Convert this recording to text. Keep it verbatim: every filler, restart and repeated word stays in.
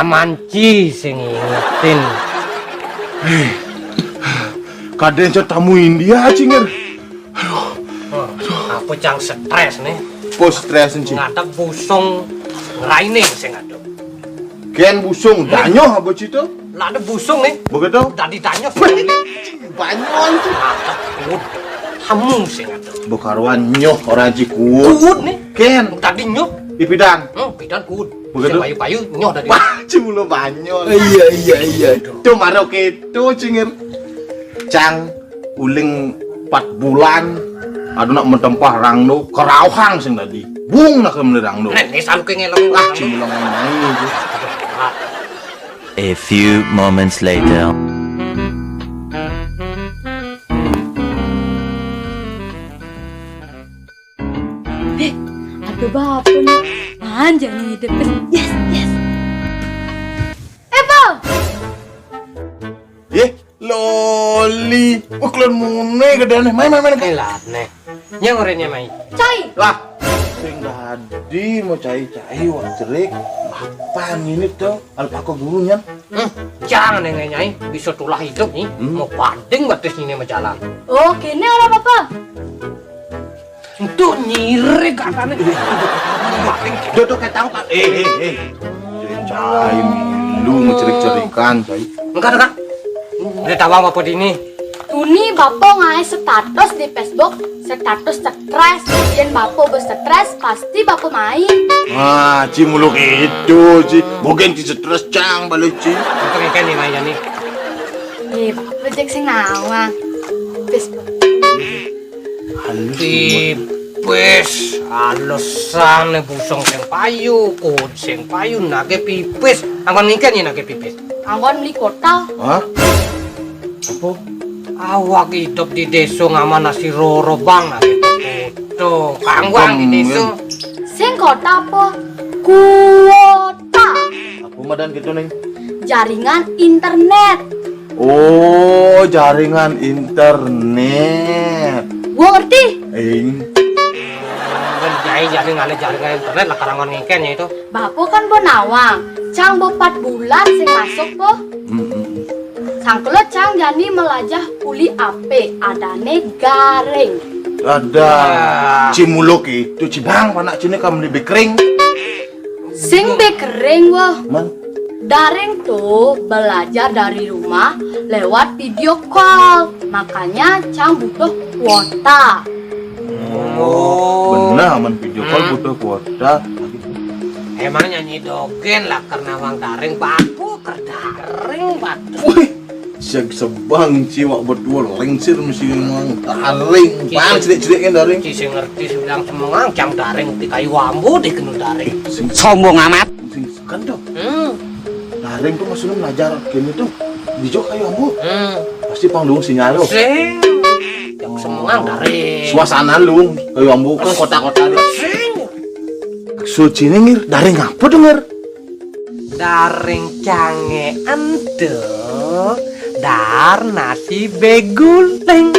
Manci sing ngingetin. Kadén tamu India, Ci, Ngir. Aduh. Apa cang stres nih? Apa stres, Ci? Ngadep busung ngeraining sing ngadep. Kén busung, danyoh apa, Ci, to? Lah ada busung nih. Begitu? Dadi danyoh. Banyoh, Ci. Ngadep kuud. Tamu sing ngadep. Bakaruan nyoh orang, Ci, kuud. Kuud nih. Kén. Dadi nyoh. Ipidan. Hmm, pidan kuud. Begitu? Sing payu-payu nyoh dadi. Wah, Ci, mula banyoh. Iya, iya, iya. Cuma oké to, Ci, Ngir. Cang uling empat bulan, aduh, nak mentempah rangno, kerauhang sing dadi. Bung nak kemene rangno. Nek, nek saluke ngelong. Wah, Ci, mula main-main itu. A few moments later. Eh, ada bapak nih. Anjay nih, deket. Yes, yes. Eh, Pal. Yé, Loli. Wah, kelon mune gedene. Main, main, main. Elah, nih. Nyang orenya mai. Cai. Lah, sing dadi mau cai-cai, wah, cerik. Apa ini to? Alpaka guru nyan. Hmm, jangan, Nyai. Bisa tulah hidup nih. Hmm. Mau banding batis ini sama jalan. Oh, kene ora apa-apa. Entuk nyirik katanya. Duduk kayak tahu, Pak. Eh, eh, eh. Cai milu, mau cerik-cerikan, Cai. Enggak, enggak. Udah tahu apa dini? Tuni bapo ngae status di Facebook, status stres. Yen bapo be stres, pasti bapo main. Wah, Ci, mulu gitu, Ci. Bogen Ci stres, cang, balik, Ci. Untung ikan nih, Mai, nih. Eh, bapo jek sing nawang. Facebook. Halus. Pipis, alesan nih, busung sing payu, kuud sing payu, nake pipis. Anggon ngingken ya nake pipis. Anggon beli kota. Hah? Apa? Awak hidup di desa ngaman nasi roro bang, nasi kudu. Kangguang di desa. Sing kota apa? Kuota. Apa madan gitu, Ning? Jaringan internet. Oh, jaringan internet. Gua ngerti. Ing. Kan jai jadi ngale jaringan internet lah, karangan ngingken ya itu. Bapo kan bo nawang, cang bo empat bulan sing masuk po. Mm-mm. Sangkelo cang jani melajah uli ape adane garing. Ada. Ah. Ci muluk itu, Ci, bang, panak cine kam lebih kering. Sing be kering, wah. Man? Daring tuh belajar dari rumah lewat video call. Makanya cang butuh kuota. Oh. Benar, man, video call butuh kuota. Emang nyanyi dogen lah karena wang daring baku, ker daring baku. Wih, seg sebang, Ci, wak betul lengsir mesti memang daring. Bang, cedik-cedik kan daring. Ci sing ngerti, sing bilang semengang, cang daring di kayu ambu di kenu daring. Sing sombong amat. Sing kan tuh. Hmm. Daring tuh maksudnya belajar game itu di jok kayu ambu. Hmm. Pasti pang luung sinyal lo. Sing. Yang semengang daring. Suasana luung kayu ambu kan kota-kota dia. Sing. Suci nih, Ngir, daring apa tuh, Ngir? Daring cange ento, dar nasi beguling.